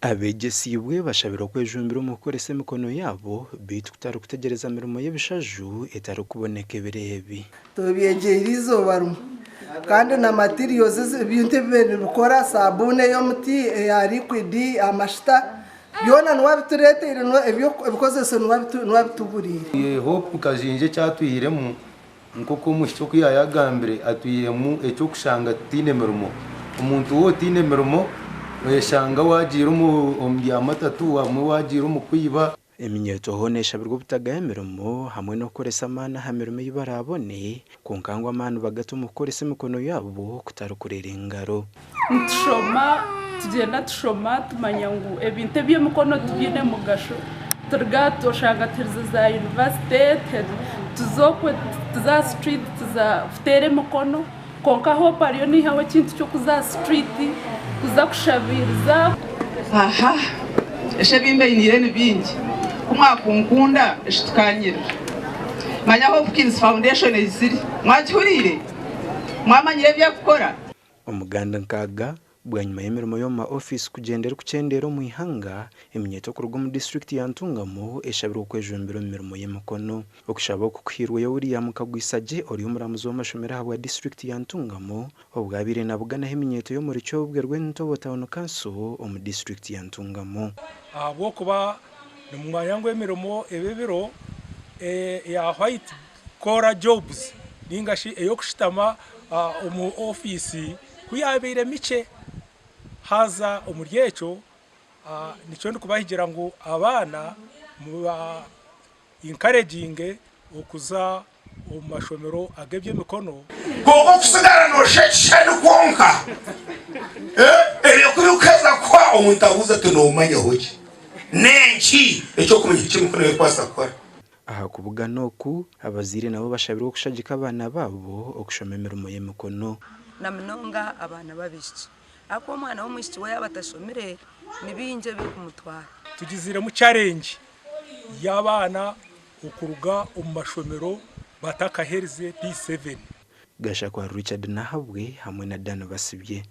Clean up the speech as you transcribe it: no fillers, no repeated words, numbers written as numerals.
Abeegyesiibwe bashabirwe kwejumbira omu kukoresa emikono yaabo beitu kutari kutegyereza mirimo y'ebishaju etarikuboneka ebiro ebi. Tubyegyeire eizooba rimwe kandi na materials ebintu ebi bibaire nibikora sabuuni ey'omuti, eya liquid, amashuta byona niwe abitureeteire ebikozeso niwe abituguriire. Hope Kajingi eki atwihiremu Nk'oku omwishiki oku yaayagambire, atwihemu eky'okushanga tutaine mirimo. Omuntu waaba otaine mirimo, oyeshanga waagiire omu bya matatu, abamwe waagiire omu kwiba. Eminyeeto hoona eshabirwe obutagaya mirimo hamwe n'okukoresa amaani aha mirimo ei baraabone, kwonka ngu amaani bagate omu kukoresa emikono yaabo kutari kureera engaro. Nitushoma, tugyenda tushoma tumanya ngu ebintu eby'emikono tibiine mugasho, turuga aha oshanga tuherize za yunivasite, tuza okwe tuza aha situriti tuza kuteera emikono, kwonka Hope ariyo naihaho ekintu ky'okuza aha situriti kuza kushabiiriza. Aha, eshi ebi mbainiire ni bingi, ku mwakunkunda eshi tukanyirira. Manya Hopkins Foundation eizire, mwagihuriire? Mwamanyire ebi erikukora? Omuganda nkaaga, bwanyima y'emirimo y'omu ma ofiisi kugyenda erikukyendeera omu ihanga, eminyeeto kuruga omu disiturikiti ya Ntungamo eshabirwe okwejumbira omu mirimo y'emikono. Okushaba oku kuhairweyo William Kagwisagye ori omuramuzi w'amashomero ahabwa disiturikiti ya Ntungamo obwo abaire nabuganaho eminyeeto y'omuri Kyobwe Rwentobo Town Council omu disiturikiti ya Ntungamo. Ahabw'okuba nimumanya ngu emirimo eba ebiro eya white collar jobs ninga shi ey'okushutama omu ofiisi ku yaabaire mikye. Haza omuri ekyo nikyo ndikubahigira ngu abaana muba encouraginge okuza omu mashomero ag'eby'emikono. Kwonka okusigara nooshusha ekishushani kwonka, ebyo ku birikuheza kuhwa, omuntu abuuza ati, Noomanyaho ki? N'enki eky'okumanya eki emikono erikubaasa kukora? Aha kubugana oku, abazaire nabo bashabirwe okushagika abaana baabo okushoma emirimo y'emikono. Na munonga abaana b'abaishiki. Ahakuba omwana w'omwishiki we yaaba atashomire, ni bingi ebirikumutwara. Tugiziremu challenge y'abaana okuruga omu mashomero batakaherize P7. Gashakwa Richard Nahabwe hamwe na Dan Basibye.